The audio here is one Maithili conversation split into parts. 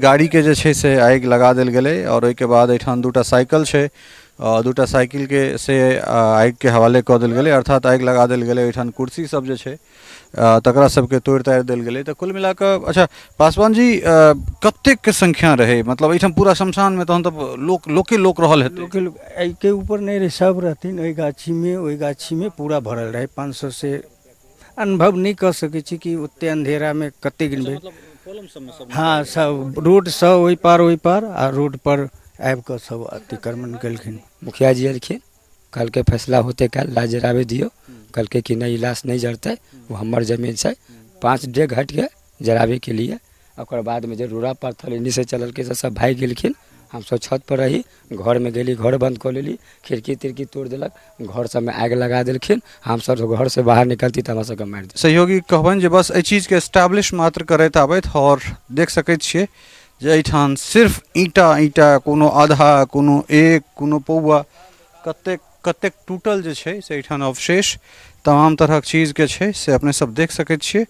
गाड़ीके जे छै से आगि लगा देल गेलै आओर ओहिके बाद एहिठाम दूटा साइकिल छै, दूटा साइकिलके से आगिके हवाले कऽ देल गेलै, अर्थात आगि लगा देल गेलै। एहिठाम कुर्सी सब जे छै तकरा सबके तोड़ि ताड़ि देल गेलै। तऽ कुल मिला कऽ अच्छा पासवान जी, कतेकके संख्या रहै? मतलब एहिठाम पूरा शमशानमे तहन तऽ लोक लोके लोक रहल हेतै। लोके लोक, एहिके ऊपर नहि रहै, सब रहथिन ओहि गाछीमे, ओहि गाछीमे पूरा भरल रहै। 500 से अनुभव नहि कऽ सकै छी कि ओते अंधेरामे कते गिनबै। हँ, सब रोडसँ ओहि पार ओहि पार आ रोड पर आबि कऽ सब अतिक्रमण केलखिन। मुखिया जी एलखिन, कहलकै फैसला होतै काल्हि, लाश जराबै दियौ। कहलकै कि नहि, ई लाश नहि जरतै, ओ हमर जमीन छै। 5 डेग हटि कऽ जराबैके लिए। ओकर बादमे जे रोड़ा पत्थर एन्नीसँ चललकै से सब भागि गेलखिन। हमसब छतपर रही, घरमे गेली, घर बन्द कऽ लेली। खिड़की तिड़की तोड़ि देलक, घर सबमे आगि लगा देलखिन। हमसब घरसँ बाहर निकलती तऽ हमरा सबके मारि देत। सहयोगी कहबनि जे बस एहि चीजके एस्टैब्लिश मात्र करैत आबथि। आओर देख सकैत छियै जे एहिठाम सिर्फ ईंटा ईंटा, कोनो आधा, कोनो एक, कोनो पौआ, कतेक कतेक टूटल जे छै से एहिठाम अवशेष तमाम तरहक चीजके छै, से अपने सब देख सकैत छियै।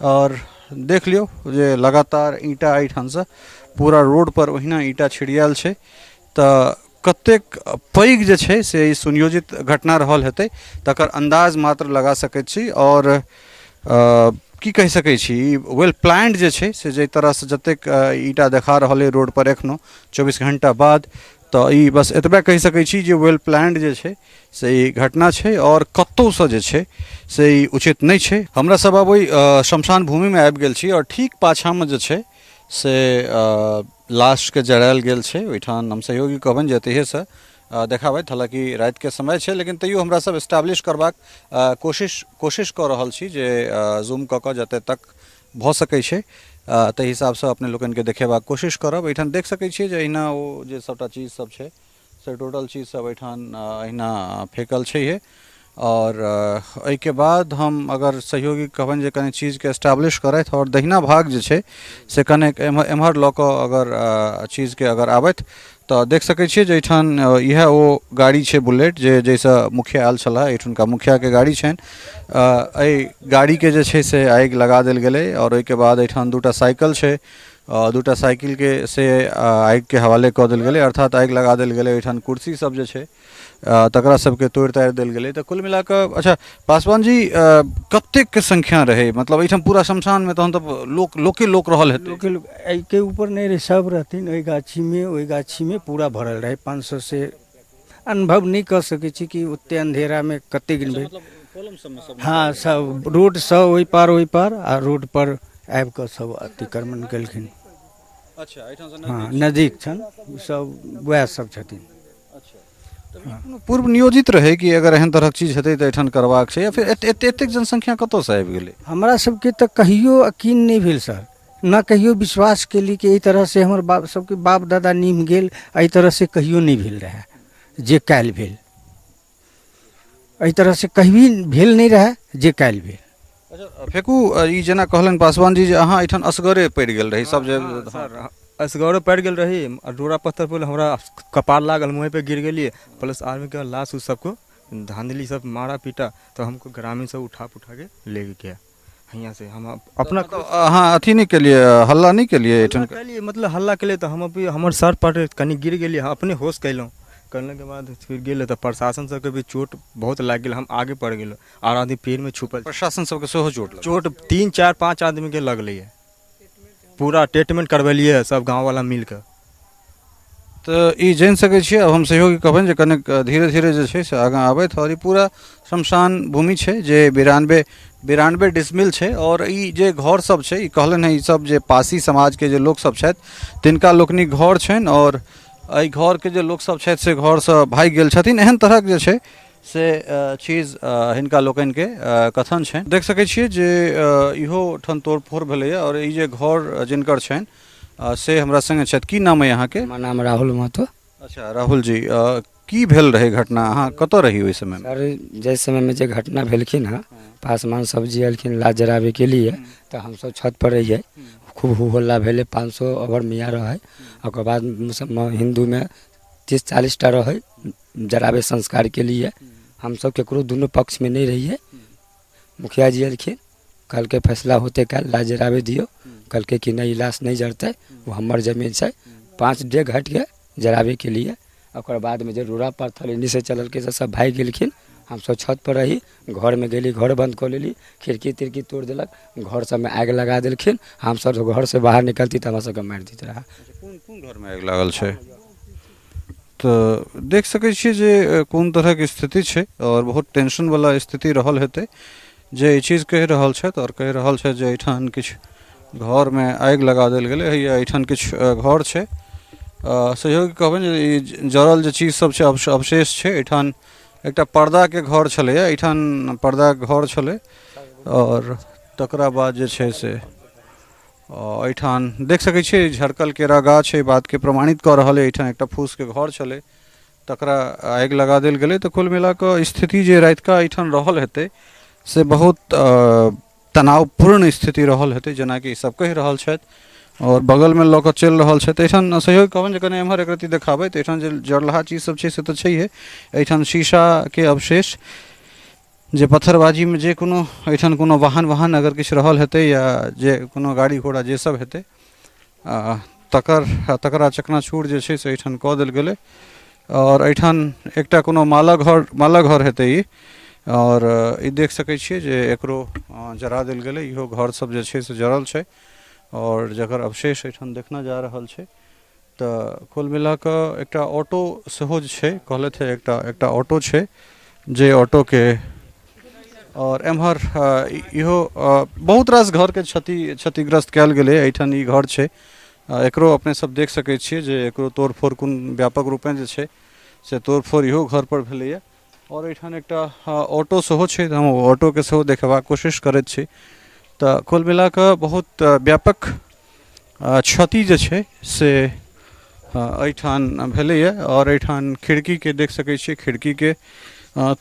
आओर देख लियौ जे लगातार ईंटा एहिठामसँ पूरा रोडपर ओहिना ईंटा छिड़ियायल छै। तऽ कतेक पैघ जे छै से ई सुनियोजित घटना रहल हेतै तकर अन्दाज मात्र लगा सकैत छी। आओर की कहि सकै छी, ई वेल प्लान्ड जे छै से जाहि तरहसँ जतेक ईंटा देखा रहल अइ रोडपर एखनो 24 घण्टा बाद, तऽ ई बस एतबे कहि सकै छी जे वेल प्लान्ड जे छै से ई घटना छै आओर कतहुसँ जे छै से ई उचित नहि छै। हमरा सब आब ओहि शमशान भूमिमे आबि गेल छी आओर ठीक पाछाँमे जे छै से लाशके जरायल गेल छै। ओहिठाम हम सहयोगी कहबनि जे एतहिएसँ देखाबथि, हालाँकि रातिके समय छै लेकिन तैयो हमरा सब एस्टाब्लिश करबाक कोशिश कोशिश कऽ रहल छी जे जूम कऽ कऽ जतऽ तक भऽ सकै छै ताहि हिसाबसँ अपने लोकनिके देखेबाक कोशिश करब। एहिठाम देख सकै छियै जे एहिना ओ जे सभटा चीज सब छै से टोटल चीज सब एहिठाम एहिना फेकल छैहे। आओर एहिके बाद हम अगर सहयोगी कहबनि जे कनि चीजके एस्टाब्लिश करथि आओर दहिना भाग जे छै से कनेक एम्हर एम्हर लऽ कऽ अगर चीजके अगर आबथि तऽ देख सकै छियै जे एहिठाम इएह ओ गाड़ी छै बुलेट जे जाहिसँ मुखिया आयल छलाह, एहिठुनका मुखियाके गाड़ी छनि। एहि गाड़ीके जे छै से आगि लगा देल गेलै। आओर ओहिके बाद एहिठाम दूटा साइकिल छै, दूटा साइकिलके से आगिके हवाले कऽ देल गेलै, अर्थात आगि लगा देल गेलै। ओहिठाम कुर्सी सब जे छै तकरा सबके तोड़ि ताड़ि देल गेलै। तऽ कुल मिला कऽ अच्छा पासवान जी, कतेकके संख्या रहै? मतलब एहिठाम पूरा शमशानमे तहन तऽ लोक लोके लोक रहल हेतै। लोके लोक, एहिके ऊपर नहि रहै, सब रहथिन ओहि गाछीमे, ओहि गाछीमे पूरा भरल रहै। 500 से अनुभव नहि कऽ सकै छी कि ओते अंधेरामे कते गिनबै। हँ, सब रोडसँ ओहि पार ओहि पार आ रोड पर आबि कऽ सब अतिक्रमण केलखिन। अच्छा, एहिठामसँ? हँ, नजदीक छनि सब, वएह सब छथिन। कोनो पूर्व नियोजित रहै कि अगर एहन तरहक चीज हेतै तऽ एहिठाम करबाक छै, या फिर एते एतेक जनसंख्या कतऽसँ आबि गेलै? हमरा सबके तऽ कहियो यकीन नहि भेल सर, न कहियो विश्वास केली कि एहि तरहसँ हमर बाप सबके बाप दादा निभ गेल। एहि तरहसँ कहियो नहि भेल रहए जे काल्हि भेल। एहि तरहसँ कभी भेल नहि रहए जे काल्हि भेल। अच्छा फेकू, ई जेना कहलनि पासवान जी जे अहाँ एहिठाम असगरे पड़ि गेल रही सब जे? सर, असगरो पड़ि गेल रही आ डोरा पत्थर पर हमरा कपार लागल, मुँहे पे गिर गेलियै। प्लस आदमीके लाश उस सबको धांधली सब मारा पीटा, तो हमको ग्रामीण सब उठा पुठा के ले गया हियाँ से। हम अपना मतलब अहाँ अथी नहि केलियै, हल्ला नहि केलियै एहिठाम? केलियै, मतलब हल्ला केलियै तऽ हम अभी हमर सर पर कनि गिर गेलियै, हम अपने होश केलहुँ। करने बाद फिर गेलै तऽ प्रशासन सबके भी चोट बहुत लागि गेल। हम आगे पड़ गेलहुँ आर आदमी पेड़मे छुपल। प्रशासन सबके सेहो चोट लागल? चोट 3 4 5 आदमीके लगलैए। पूरा ट्रीटमेंट करबेलियै सब गाँववला मिलके। तऽ ई जानि सकै छियै। आब हम सहयोगी कहबनि जे कनेक धीरे धीरे जे छै से आगाँ आबथि। आओर ई पूरा शमशान भूमि छै जे 92 डिसमिल छै। आओर ई जे घर सब छै, ई कहलनि हेँ ई सब जे पासी समाजके जे लोक सब छथि तिनका लोकनिक घर छनि। आओर एहि घरके जे लोक सब छथि से घरसँ भागि गेल छथिन। एहन तरहक जे छै से चीज हिनका लोकनिके कथन छनि। देख सकै छियै जे इहो ठाम तोड़फोड़ भेलैए। आओर ई जे घर जिनकर छनि से हमरा सङ्गे छथि। की नाम अइ अहाँके? हमर नाम राहुल महतो। अच्छा राहुल जी, की भेल रहै घटना? अहाँ कतऽ रही ओहि समयमे? सर, जाहि समयमे जे घटना भेलखिन हँ, पासवान सब्जी एलखिन लाश जराबैके लिए तऽ हमसब छत पर रहियै। खूब हो हल्ला भेलै। 500 अबर मियाँ रहै, ओकर बाद मुसलमान हिन्दूमे 30 40 टा रहै जराबै संस्कारके लिए। हमसब ककरो दुनू पक्षमे नहि रहियै। मुखिया जी एलखिन, कहलकै फैसला होतै काल्हि लाश जराबै दियौ। कहलकै कि नहि, ई लाश नहि जरतै, ओ हमर जमीन छै। 5 डेग हटि कऽ जराबैके लिए। ओकर बादमे जे रोड़ा पाथर एन्नेसँ चललकै से सब भागि गेलखिन। हमसब छतपर रही, घरमे गेली, घर बन्द कऽ लेली। खिड़की तिड़की तोड़ि देलक, घर सबमे आगि लगा देलखिन। हमसब घरसँ बाहर निकलती तऽ हमरा सबके मारि दैत रहए। कोन कोन घरमे आगि लागल छै? तऽ देख सकै छियै जे कोन तरहक स्थिति छै आओर बहुत टेंशनवला स्थिति रहल हेतै जे ई चीज कहि रहल छथि। आओर कहि रहल छथि जे एहिठाम किछु घरमे आगि लगा देल गेलै। हैया एहिठाम किछु घर छै। सहयोगी कहबनि जे ई जरल जे चीज सब छै, अवशेष छै। एहिठाम एकटा पर्दाके घर छलैए, एहिठाम पर्दाके घर छलै। आओर तकरा बाद जे छै से एहिठाम देख सकै छियै झरकल केरा गाछ एहि बातके प्रमाणित कऽ रहल अइ। एहिठाम एकटा फूसके घर छलै, तकरा आगि लगा देल गेलै। तऽ कुल मिला कऽ स्थिति जे रातिका एहिठाम रहल हेतै से बहुत तनावपूर्ण स्थिति रहल हेतै, जेनाकि सब कहि रहल छथि आओर बगलमे लऽ कऽ चलि रहल छथि। एहिठाम सहयोग कहबनि जे कनि एम्हर एकरत्ती देखाबै। तऽ एहिठाम जे जरलहा चीज सब छै से तऽ छैहे, एहिठाम शीशाके अवशेष जे पत्थरबाजीमे जे कोनो एहिठाम कोनो वाहन वाहन अगर किछु रहल हेतै या जे कोनो गाड़ी घोड़ा जे सब हेतै, तकर तकरा चकनाचूर जे छै से एहिठाम कऽ देल गेलै। आओर एहिठाम एकटा कोनो माला घर हेतै ई, आओर ई देख सकै छियै जे एकरो जरा देल गेलै। इहो घर सब जे छै से जरल छै आओर जकर अवशेष एहिठाम देखना जा रहल छै। तऽ कुल मिला कऽ एकटा ऑटो सेहो जे छै, कहलथि हे एकटा एकटा ऑटो छै जे ऑटोके। आओर एम्हर इहो बहुत रास घरके क्षतिग्रस्त कयल गेलै। एहिठाम ई घर छै, एकरो अपने सब देख सकै छियै जे एकरो तोड़फोड़ कोन व्यापक रूपेँ जे छै से तोड़फोड़ इहो घरपर भेलैए। आओर एहिठाम एकटा ऑटो सेहो छै, तऽ हम ओ ऑटोके सेहो देखेबाक कोशिश करैत छी। तऽ कुल मिला कऽ बहुत व्यापक क्षति जे छै से एहिठाम भेलैए। आओर एहिठाम खिड़कीके देख सकै छियै, खिड़कीके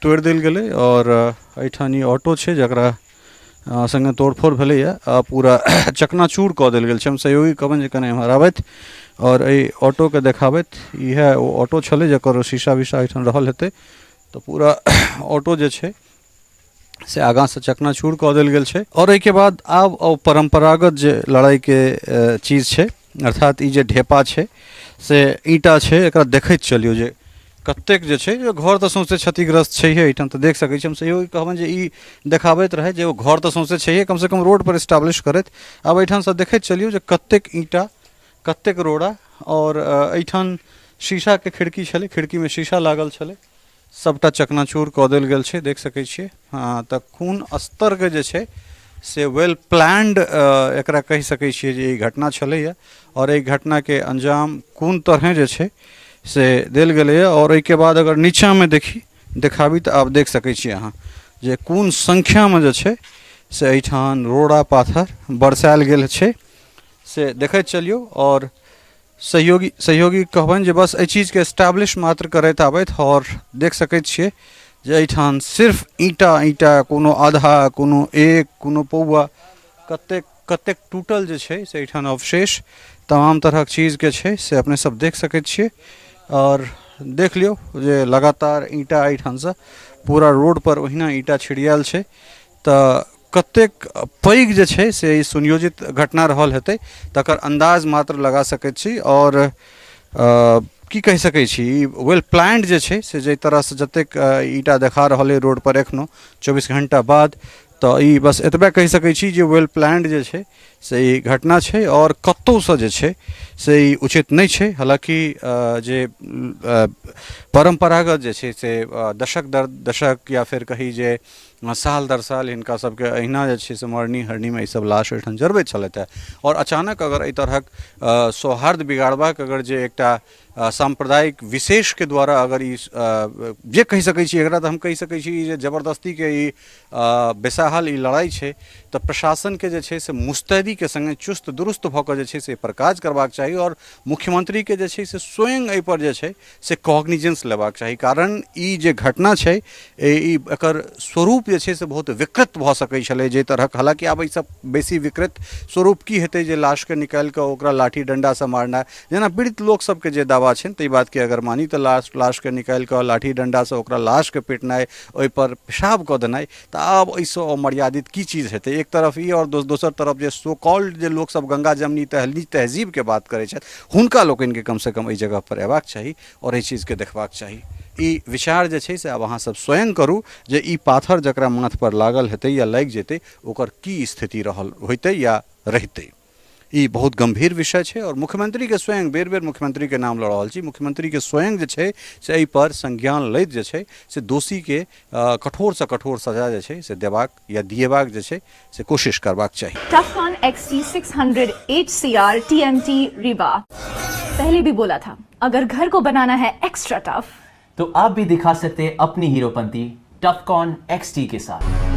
तोड़ि देल गेलै। आओर एहिठाम ई ऑटो छै जकरा सङ्गे तोड़फोड़ भेलैए आ पूरा चकनाचूर कऽ देल गेल छै। हम सहयोगी कहबनि जे कने एम्हर आबथि आओर एहि ऑटोके देखाबथि। इएह ओ ऑटो छलै जकर शीशा वीशा एहिठाम रहल हेतै। तऽ पूरा ऑटो जे छै से आगाँसँ चकनाचूर कऽ देल गेल छै। आओर एहिके बाद आब ओ परम्परागत जे लड़ाइके चीज छै, अर्थात ई जे ढेपा छै से ईंटा छै, एकरा देखैत चलियौ जे कतेक जे छै जे घर तऽ सौँसे क्षतिग्रस्त छैहे। एहिठाम तऽ देख सकै छी। हम सहयोगी कहबनि जे ई देखाबैत रहै जे ओ घर तऽ सौँसे छैहे, कमसँ कम रोडपर इस्टाब्लिश करैत। आब एहिठामसँ देखैत चलियौ जे कतेक ईंटा, कतेक रोड़ा। आओर एहिठाम शीशाके खिड़की छलै, खिड़कीमे शीशा लागल छलै, सभटा चकनाचूर कऽ देल गेल छै, देख सकै छियै। हँ, तऽ कोन स्तरके जे छै से वेल प्लान्ड एकरा कहि सकै छियै जे ई घटना छलैए। आओर एहि घटनाके अंजाम कोन तरहेँ जे छै से देल गेलैए। आओर एहिके बाद अगर नीचाँमे देखी देखाबी तऽ आब देख सकै छी अहाँ जे कोन संख्यामे जे छै से एहिठाम रोड़ा पाथर बरसायल गेल छै, से देखैत चलियौ। आओर सहयोगी कहबनि जे बस एहि चीजके एस्टाब्लिश मात्र करैत आबथि। आओर देख सकै छियै जे एहिठाम सिर्फ ईंटा ईंटा, कोनो आधा, कोनो एक, कोनो पौआ, कतेक कतेक टूटल जे छै से एहिठाम अवशेष तमाम तरहक चीजके छै से अपने सब देख सकै छियै। आओर देख लियौ जे लगातार ईंटा एहिठामसँ पूरा रोडपर ओहिना ईंटा छिड़ियायल छै। तऽ कतेक पैघ जे छै से ई सुनियोजित घटना रहल हेतै तकर अन्दाज मात्र लगा सकैत छी। आओर की कहि सकै छी, ई वेल प्लान्ड जे छै से जाहि तरहसँ जतेक ईंटा देखा रहल अइ रोडपर एखनो 24 घण्टा बाद, तऽ ई बस एतबे कहि सकै छी जे वेल प्लान्ड जे छै से ई घटना छै। आओर कतहुसँ जे छै से ई उचित नहि छै। हालाँकि जे परम्परागत जे छै से दशक दर दशक या फेर कही जे साल दर साल हिनका सबके अहिना जे छै से मरनी हरनीमे ईसब लाश ओहिठाम जरबैत छलथि हेँ। आओर अचानक अगर एहि तरहक सौहार्द बिगाड़बाक अगर जे एकटा साम्प्रदायिक विशेषके द्वारा अगर ई जे कहि सकै छी एकरा, तऽ हम कहि सकै छी जे जबरदस्तीके ई बेसाहल ई लड़ाइ छै। तऽ प्रशासनके जे छै से मुस्तैदीके सङ्गे चुस्त दुरुस्त भऽ कऽ जे छै से एहिपर काज करबाक चाही। आओर मुख्यमंत्रीके जे छै से स्वयं एहिपर जे छै से कॉग्निजेंस लेबाक चाही, कारण ई जे घटना छै ई एकर स्वरूप स्वरूप जे छै से बहुत विकृत भऽ सकै छलै जाहि तरहक। हालाँकि आब एहिसँ बेसी विकृत स्वरूप की हेतै जे लाशके निकालि कऽ ओकरा लाठी डण्डासँ मारनाइ, जेना पीड़ित लोक सबके जे दावा छनि ताहि बातके अगर मानी तऽ लाशके निकालि कऽ लाठी डण्डासँ ओकरा लाशके पिटनाइ, ओहिपर पेशाब कऽ देनाइ, तऽ आब एहिसँ अमर्यादित की चीज हेतै। एक तरफ ई आओर दोसर तरफ जे सो कॉल्ड जे लोकसब गंगा जमनी तहजीबके बात करै छथि हुनका लोकनिके कमसँ कम एहि जगहपर अयबाक चाही आओर एहि चीजके देखबाक चाही। ई विचार जे छै से आब अहाँसब स्वयं करू जे ई पाथर जकरा माथपर लागल हेतै या लागि जेतै ओकर की स्थिति रहल होइतै या रहितै। ई बहुत गम्भीर विषय छै आओर मुख्यमंत्रीके स्वयं बेर बेर मुख्यमंत्रीके नाम लऽ रहल छी, मुख्यमंत्रीके स्वयं जे छै से एहिपर संज्ञान लैत जे छै से दोषीके कठोरसँ कठोर सजा जे छै से देबाक या दिएबाक जे छै से कोशिश करबाक चाही। Tufcon XT600 HCR TMT Rebar। पहले भी बोला था, अगर घर को बनाना है एक्स्ट्रा टफ तो आप भी दिखा सकते हैं अपनी हीरोपंती टफकॉन XT के साथ।